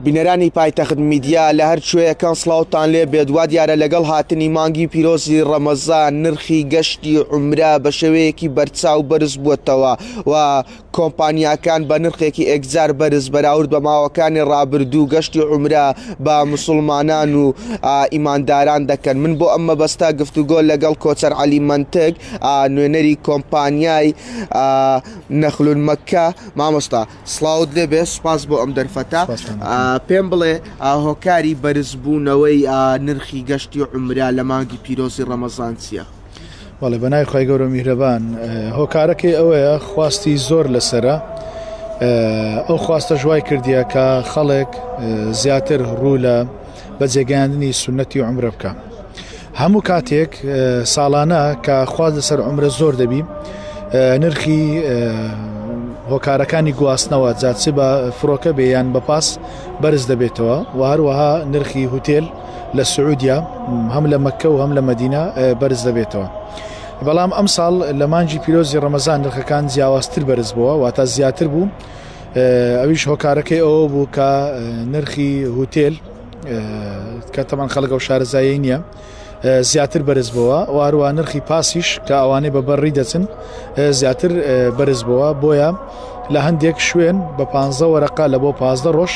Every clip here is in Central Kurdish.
بینەرانی پایتەخت میدیا لە هەر کوێیەکان سڵاوتان لێ بێت وا دیارە لەگەڵ هاتنی مانگی پیرۆزی ڕەمەزان نرخی گەشتی عومرە بە شێوەیەکی بەرچاو بەرز بووەتەوە و کۆمپانیاکان بە نرخێکی ئێکجار بەرز بەراورد بە ماوەکانی ڕابردوو گەشتی عومرە بە موسڵمانان و ئیمانداران دەکەن من بۆ ئەم مەبەستە گفتوگۆ لەگەڵ کۆچەر عەلی مەنتک نوێنەری کۆمپانیای نەخلون مەککە مامۆستا سڵاوت لێبێ سوپاس بۆ ئەم دەرفەتە پێم بڵێ هۆکاری بەرزبوونەوەی نرخی گەشتی عومرە لە مانگی پیرۆزی ڕەمەزان چییە؟ بەڵێ بەناوی خوای گەورە میهرەبان هۆکارەکەی ئەوەیە خواستی زۆر لەسرە ئەو خواستە ژوای کردیە کە خەڵک زیاتر ڕوو لە بەجێگەیاندنی سونەتی عمرە بکە هەموو کاتێک ساڵانە کە خواست لەسەر عمرە زۆر دەبی نرخی هۆکارەکانی گواستنەوە جاچ بە فڕۆکە بێ یان بە پاس بەرز دەبێتەوە و هەروەها نرخی هوتێل لە سعودیا هەم لە مەککە و هەم لە مەدینە بەرز دەبێتەوە. بەڵام ئەم ساڵ لە مانگی پیرۆزی ڕەمەزان نرخەکان جیاوازتر بەرز بووە واتە زیاتر بوو ئەویش هۆکارەکەی ئەوە بوو کە نرخی هوتێل کە تەمان خەڵک ئەو شارەزایی نییە زیاتر بەرز بووە و هەروە نرخی پاسیش کە ئەوانەی بە بەڕی دەچن زیاتر بەرز بووە بۆیە لە هەندێک شوێن بە پ وەرەقە لە بۆ 15 ڕۆژ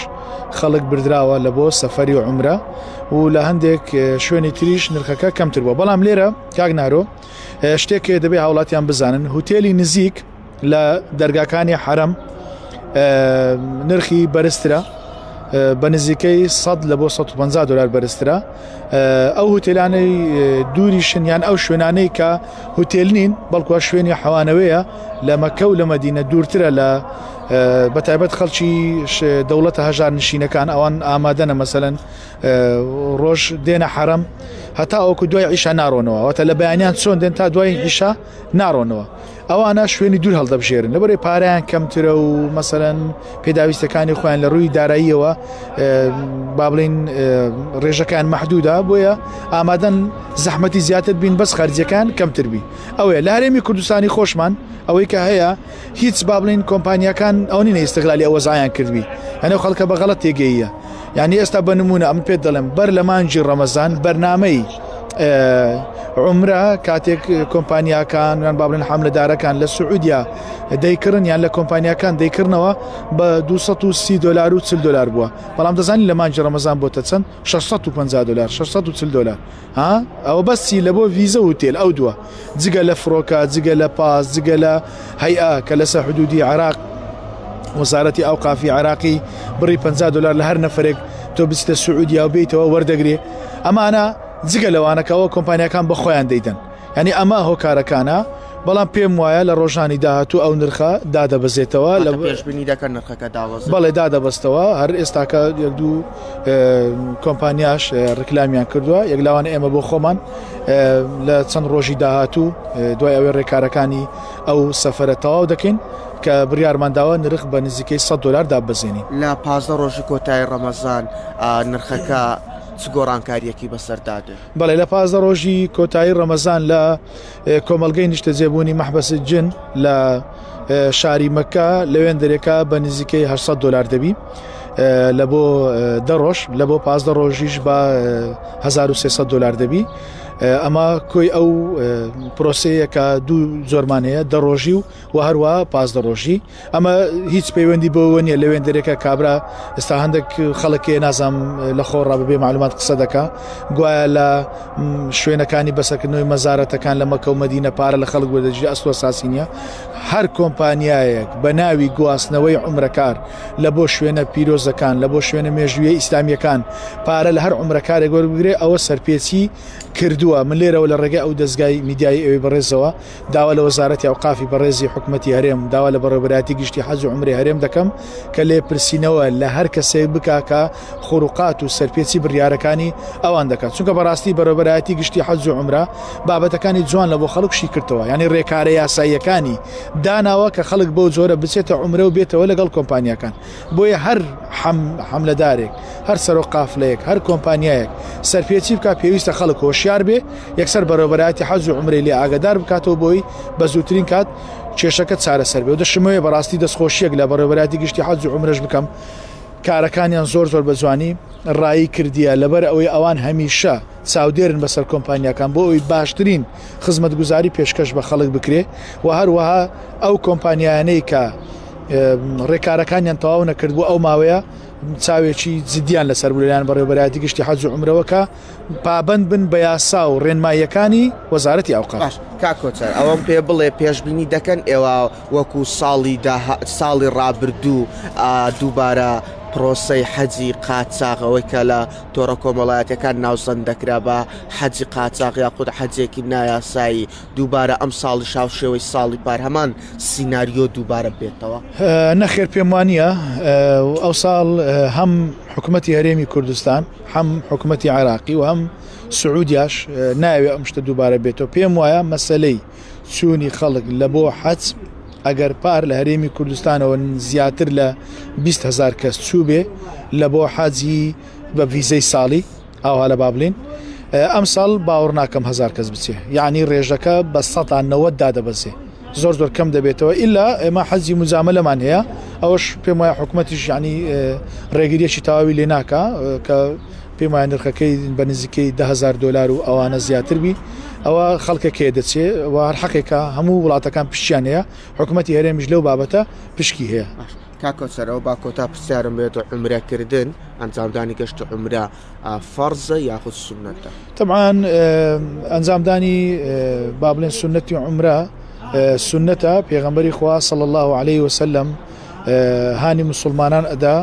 خەڵک بردراوە لە بۆ سەفەری عمرە و لە هەندێک شوێنی تریش نرخەکە کەمتر بووە بەڵام لێرە کاک نارۆ شتێک دەبێ هاوڵاتیان بزانن هوتێلی نزیک لە دەرگاکانی حەرەم نرخی بەرزترە بە نزیکەی 100 لە بۆ 150 دلار بەرزترە ئەو هوتێلانەی دووریشن یان ئەو شوێنانەی کە هوتێل نین بەڵکوە شوێنی حەوانەوەیە لە مەکە و لە مەدینە دوورترە لە بە تایبەت خەڵکی دەوڵەتە هەژار نشینەکان ئەوان ئامادەنە مەسەلەن ڕۆژ دێنە حرەم هەتا ئەوکو دوای عیشا ناڕۆنەوە واتە لە بەیانیان چۆن دێن تا دوای عیشا ناڕۆنەوە ئەوانە شوێنی دوور هەڵدەبژێرن لەبەرەی پارەیان کەمترە و مەسەرەن پێداویستەکانی خۆیان لە ڕووی داراییەوە با بڵین ڕێژەکان مەحدودا بۆیە ئامادەن زەحمەتی زیاتر بین بەس خەرجەکان کەمتر بی ئەوەیە لە هەرێمی کوردستانی خۆشمان ئەوەی کە هەیە هیچ با بڵین کۆمپانیەکان ئەو نینە ئیستغلالی ئەوە زایان کردبی هەنێو خەڵکە بە غەڵەت تێگەیە یعنی ئێستا بە نمونە ئەم پێت دەڵێم بەر لە مانگی ڕەمەزان بەرنمەی عمرە کاتێک کۆمپانیاکان یان با بڵێن حاملەدارەکان لە سعودیا دەیکڕن یان لە کۆمپانیاکان دەیکردنەوە بە 230 دلار و 40 دلار بووە بەڵام دەزانانی لە مانگی ڕەمەزان بۆتە چەند 650 دلار 640 دلار ها ئەوە بەس چی لە بۆ ڤیزە و هوتێل ئەو دووە جگە لە فڕۆکە جگە لە پاس جگە لە هەیئە کە لەسەر حدودی عێراق وەزارەتی ئەوقافی عێراقی بڕی 50 دلار لە هەر نەفرێک تۆ بچیتە سعودیا و بێیتەوە وەردەگرێ ئەمانە جگە لەوانەکەەوە کۆمپانیەکان بە خۆیان دەیدەن یعنی ئەمە هۆکارەکانە بەڵام پێم وایە لە ڕۆژانی داهاتوو ئەو نرخە دادەبەزێتەوە لە پێشبینی دەکەن نرخەکە دابەزێت بەڵێ دادەبەستەوە هەر ئێستاکە یەک دوو کۆمپانیاش ڕیکلامیان کردووە یەک لاوان ئێمە بۆ خۆمان لە چەند ڕۆژی داهاتوو دوای ئەوەی ڕێکارەکانی ئەو سەفرە تەواو دەکەین کە بڕیارمان داوە نرخ بە نزیکەی 100 دلار دابەزێنین. لە 15 ڕۆژی کۆتایی ڕەمەزان نرخەکە چ گۆڕانکارییەکی بەسەردا دێت؟ بەڵێ لە 15 ڕۆژی کۆتایی ڕەمەزان لە کۆمەڵگەی نیشتەجێبوونی مەحبەس جن لە شاری مەکە لەوێن دەرێکە بە نزیکەی 800 دلار دەبی لە بۆ دە ڕۆژ لە بۆ 15 ڕۆژیش بە 1300 دلار دەبی ئەمە کۆی ئەو پرۆسەیە کە دوو زۆرمان هەیە دە ڕۆژی و و هەروە 15 ڕۆژی ئەمە هیچ پەیوەندی بەوە نیە لەوێن دەرێکە کابرا ئێستا هەندێک خەڵکێ نازام لە خۆڕا بەبێ معلومات قسە دەکا گوایە لە شوێنەکانی بەسەرکردنەوەی مەزارەتەکان لە مەکە و مەدینە پارە لە خەڵک وەردەگیرێ ئەسڵ ئەساسی نییە هەر کۆمپانیایەک بە ناوی گواستنەوەی عمرەکار لە بۆ شوێنە پیرۆزەکان لە بۆ شوێنە مێژوویە ئیسلامیەکان پارە لە هەر عمرەکارێک وەربگرێ ئەوە سەرپێچی کردووە من لێرەوە لە ڕێگەی ئەو دەستگای میدیایی ئەوی بەڕێزەوە داوا لە وەزارەتی ئەوقافی بەڕێزی حکومەتی هەرێم، داوا لە بەڕێوەبەرایەتی گشتی حەج و عومرەی هەرێم دەکەم کە لێپرسینەوە لە هەر کەسێک بکا کە خروقات و سەرپێچی بڕیارەکانی ئەوان دەکات، چونکە بەڕاستی بەڕێوەبەرایەتی گشتی حەج و عومرە بابەتەکانی جوان لە بۆ خەڵک شیکردەوە، یانی رێکارە یاساییەکانی داناوە کە خەڵک بەو جۆرە بچێتە عومرە و بێتەوە لەگەڵ کۆمپانیاکان. بۆیە هەر حەملەدارێک، هەر سەرۆک قافلەیەک، هەر کۆمپانیایەک سەرپێچی بکات پێویستە خەڵک هۆشیار بێ، یەکسەر بەڕێوەبەرایەتی حەج و عومرەی لێ ئاگادار بکاتەوە بۆی بە زووترین کات کێشەکە چارەسەر بێ و دەشمەوێ بەڕاستی دەستخۆشیەک لە بەڕێوەبەرایەتی گشتی حەج و عومرەش بکەم. کارەکانیان زۆر زۆر بە جوانی ڕایی کردیە لەبەر ئەوەی ئەوان هەمیشە چاودێرن بەسەر کۆمپانیاکان بۆ ئەوی باشترین خزمەتگوزاری پێشکەش بە خەڵک بکرێ و هەروەها ئەو کۆمپانیایانەی کە ڕێکارەکانیان تەواو نەکرد بۆ ئەو ماوەیە چاوێکی جدیان لەسەر بوو لەلایەن بەڕێوەبەرایەتی گشتی حەج و عومرەوە کە پابەند بن بە یاسا و ڕێنماییەکانی وەزارەتی ئەوقاف. باش کاک کۆچەر ئەوەم پێ بڵێ پێشبینی دەکەن ئێوە وەکو ساڵی داها ساڵی ڕابردوو دووبارە پرۆسەی حەجی قاچاغ ئەوەی کە لە تۆڕە کۆمەڵایەتەکان ناوزەند دەکرا بە حەجی قاچاغ یاخود حەجێکی نایاسایی دووبارە ئەم ساڵیش هاوشێوەی ساڵی پار هەمان سیناریۆ دووبارە بێتەوە؟ نەخێر پێم وانییە ئەو ساڵ هەم حکوومەتی هەرێمی کوردستان هەم حکوومەتی عێراقی و هەم سعودیاش ناوێ ئەم شتە دووبارە بێتەوە پێم وایە مەسلەی چوونی خەڵک لە بۆ حەج ئەگەر پار لە هەرێمی کوردستانەوە زیاتر لە 20 هزار کەس چوو بێ لە بۆ حەجی بە ڤیزەی ساڵی ئاوها لە بابلین ئەمساڵ باوەڕ ناکەم هزار کەس بچێ یعنی ڕێژەکە بە 190 دادەبەزێ زۆر زۆر کەم دەبێتەوە ئللا ئێمە حەزی مجاملەمان هەیە ئەوەش پێم وایە حکوومەتیش ینی ڕێگریەکی تەواوی لێ ناکە کە پێم وایە نرخەکەی بە نزیکەی دههزار دلار و ئەوانە زیاتر بی ئەوە خەڵکە کێ دەچێ و هەر حەقێکە هەموو وڵاتەکان پشتیان هەیە حکوومەتی هەرێمیش لەو بابەتە پشکی هەیە. کاک کۆچەر ئەوە با کۆتا پرسیارم بێت عومرە کردن ئەنجامدانی گەشتی عومرە فەرزە یاخود سوننەتە؟ تەبعەن ئەنجامدانی با بڵێن سوننەتی عومرە سوننەتە پێغەمبەری خوا صلی الله علیه وسلم هانی مسلمانان ئەدا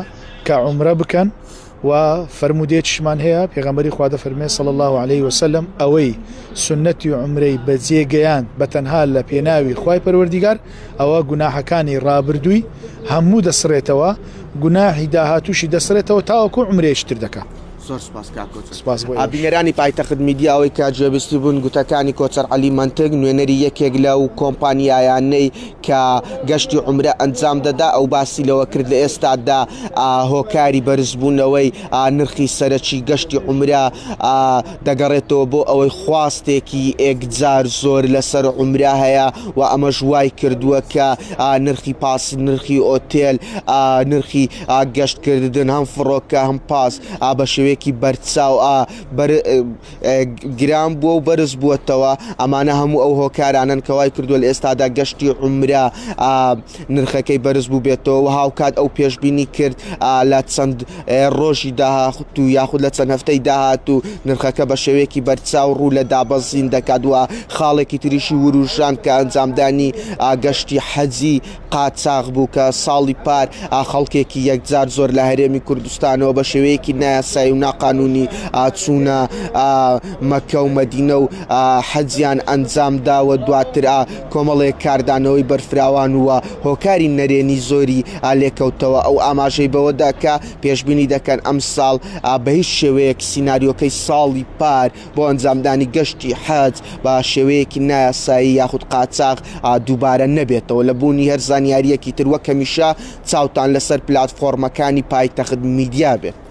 کە عومرە بکەن و فەرموودەیەکیشمان هەیە پێغەمبەری خوا دەفەرمێ صلی اللە علیه وسلم ئەوەی سوننەتی عومرەی بەجێ گەیاند بە تەنها لە پێناوی خوای پەروەردیگار ئەوە گوناحەکانی ڕابردووی هەموو دەسڕێتەوە گوناحی داهاتووشی دەسڕێتەوە تاوەکو عومرەیەکی تر دەکا. زۆر سپاس کاک کۆچەر. سپاس بۆ ئێوەش. بینەرانی پایتەخت میدیا ئەوەی کە گوێبیستی بوون گوتەکانی کۆچەر عەلی مەنتک نوێنەری یەکێک لەو کۆمپانیایانەی کە گەشتی عومرە ئەنجام دەدا ئەو باسی لەوە کرد لە ئێستادا هۆکاری بەرزبوونەوەی نرخی سەرەکی گەشتی عومرە دەگەڕێتەوە بۆ ئەوەی خواستێکی ئێکجار زۆر لەسەر عومرە هەیە و ئەمەش وای کردووە کە نرخی پاس نرخی ئۆتێل نرخی گەشتکردن هەم فڕۆکە هەم پاس بە شێوەیەکی بەرچاو گران بووە و بەرز بووەتەوە، ئەمانە هەموو ئەو هۆکارانەن کە وای کردووە لە ئێستادا گەشتی عومرە نرخەکەی بەرز بووبێتەوە و هاوکات ئەو پێشبینی کرد لە چەند ڕۆژی داهاتوو یاخود لە چەند هەفتەی داهاتوو نرخەکە بە شێوەیەکی بەرچاو ڕوو لە دابەزین دەکات و خاڵێکی تریشی وروژاند کە ئەنجامدانی گەشتی حەجی قاچاخ بوو کە ساڵی پار خەڵکێکی یەکجار زۆر لە هەرێمی کوردستانەوە بە شێوەیەکی نایاسایی و ناقانونی چوونە مەکە و مەدینە و حەجیان ئەنجام داوە دواتر کۆمەڵێک کاردانەوەی بەرفراوان و هۆکاری نەرێنی زۆری لێکەوتەوە ئەو ئاماژەی بەوەدا کە پێشبینی دەکەن ئەمساڵ بە هیچ شێوەیەک سیناریۆکەی ساڵی پار بۆ ئەنجامدانی گەشتی حەج بە شێوەیەکی نایاسایی یاخود قاچاغ دووبارە نەبێتەوە لە بوونی هەر زانیارییەکی تر وەک هەمیشە چاوتان لەسەر پلاتفۆڕمەکانی پایتەخت میدیا بێت.